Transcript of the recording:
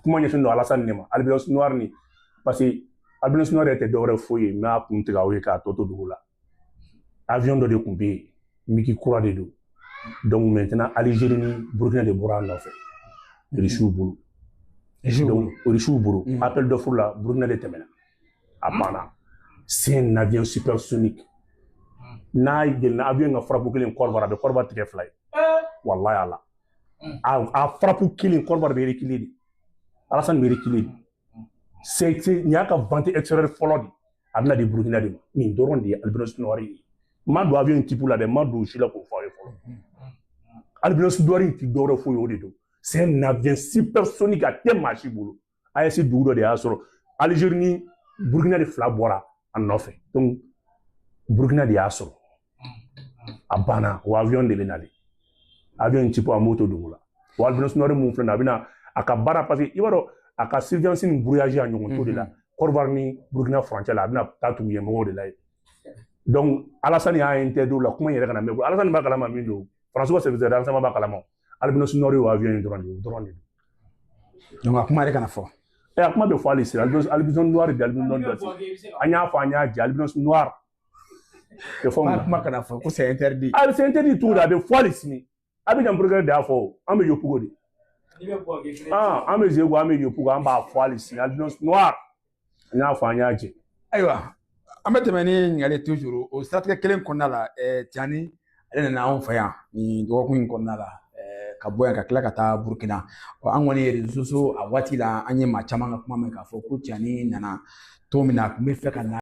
Kuma ɲɛsin don Alassane de ma, albinos noir ni, parce que albinos noir yɛrɛ tɛ dɔwɛrɛ foyi ye. N b'a kun tigɛ aw ye k'a tɔ to dugu la. Avion dɔ de tun bɛ yen, MiG kura de don. Donc maintenant, Algérie ni Burkina de bɔra a nɔfɛ, Russiw bolo. Donc Russiw bolo, appel d'offre la, Burkina de tɛmɛna, a banna. C'est un avion supersonique. N'a yɛlɛnna avion ka frappe kelen Côte d'Ivoire, a bɛ Côte d'Ivoire tigɛ fila ye. Wallahi ala, a frappe kelen, Côte d'Ivoire bɛ reculer de, Alassane bɛ reculer de. C'est nin y'a ka vente extérieure fɔlɔ de, a bɛna di Burkina de ma. Nin dɔrɔn de ye albinos noir ye. N ma don avion type la dɛ, n ma don si la k'o fɔ aw ye fɔlɔ. Albinos noir in ti dɔwɛrɛ foyi ye, o de don. C'est un avion supersonique, a tɛ maa si bolo. AES dugu dɔ de y'a sɔrɔ, Algérie ni Burkina de fila bɔra a nɔfɛ. Donc Burkina de y'a sɔrɔ, a banna. O avion de bɛ nalen, avion in type, an b'o to dugu la. O albinos noir mun filɛ nin ye, a bɛna a ka baara, parce que i b'a dɔn a ka surveillance ni brouillage a ɲɔgɔn to de la Côte d'Ivoire ni Burkina frontière la, a bɛna taa tugu yen mɔgɔw de la yen. Donc Alassane y'a interdit o la, kuma in yɛrɛ kana mɛn. Alassane b'a kalama min don, Faransi ka service de renseignement b'a kalama. Albinos noir y'o avion in dɔrɔn de ye, o dɔrɔn de don. Donc a kuma yɛrɛ kana fɔ. Ɛ, a kuma bɛ fɔ hali sisan. Albinos noir de, albinos noir, an y'a fɔ, an y'a jɛ, albinos noir tɛ fɔ mun. Kuma kana fɔ ko c'est interdit. A c'est interdit cogo di? A bɛ fɔ hali sini. Abidjan procureur de y'a fɔ, an bɛ Yopougon de. Ah, an bɛ Zego, an bɛ Yopougon, an b'a fɔ hali sini, albinos noir, an y'a fɔ, an y'a jɛ. Ayiwa, an bɛ tɛmɛ ni ɲininkali toujours o siratigɛ kelen kɔnɔna la. Tiani, ale nana anw fɛ yan nin dɔgɔkun in kɔnɔna la, ka bɔ yan ka tila ka taa Burukina. An kɔni ye réseaux sociaux a waati la, an ye maa caman ka kuma mɛn k'a fɔ ko Tiani nana to min na, a tun bɛ fɛ ka na